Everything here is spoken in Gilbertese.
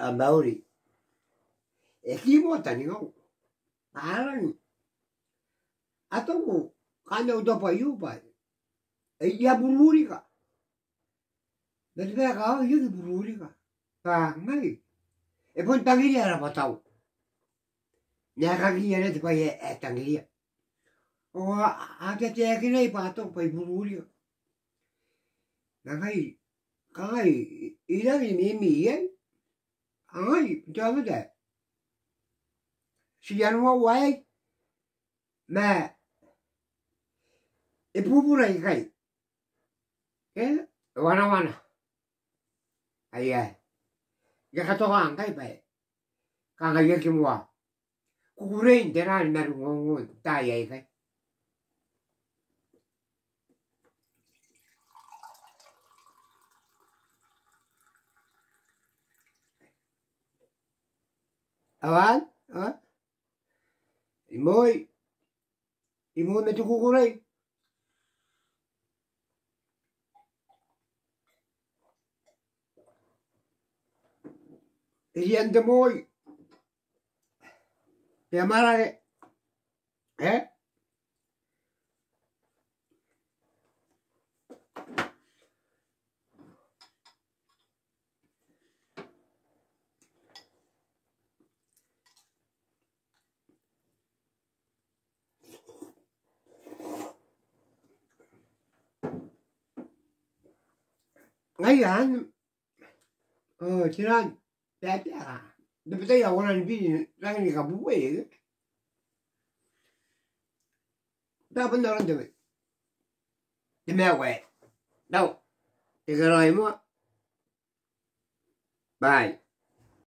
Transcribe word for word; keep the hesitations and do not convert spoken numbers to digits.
A mauri. E kimoa taningau. A rang. A taku, kanga au tabo aio bwa e a bururika. Ma te bwai ae kaoki, e aki bururika. Bwa ngai, e bon tangiria ara bwatau. N aekakiia naba te bwai ae e tangiria. Ao a, a taetaekinai bwa a taku bwa I bururika. Ma ngai, kangai, I rangi ni mimi iai. Kangai, te aomata ae ti anua uaei. Ma e bubura ikai. E wanawana. Aia. I a katoka ngkai bwa e kangai, I aki moa kukurei n te ran ma rungongo n taai aikai. Awan, a? I moi. I moi ma te kukurei. Irian te moi. Te amwarake. E? Ngaia anne. O, tinan. Bebete a. Bebete a, kona ni biri, rangi ni kabubue, e. Bebete a, bon aron te bwai. Te mea wae. Nao. Te karaoi moa. Bye.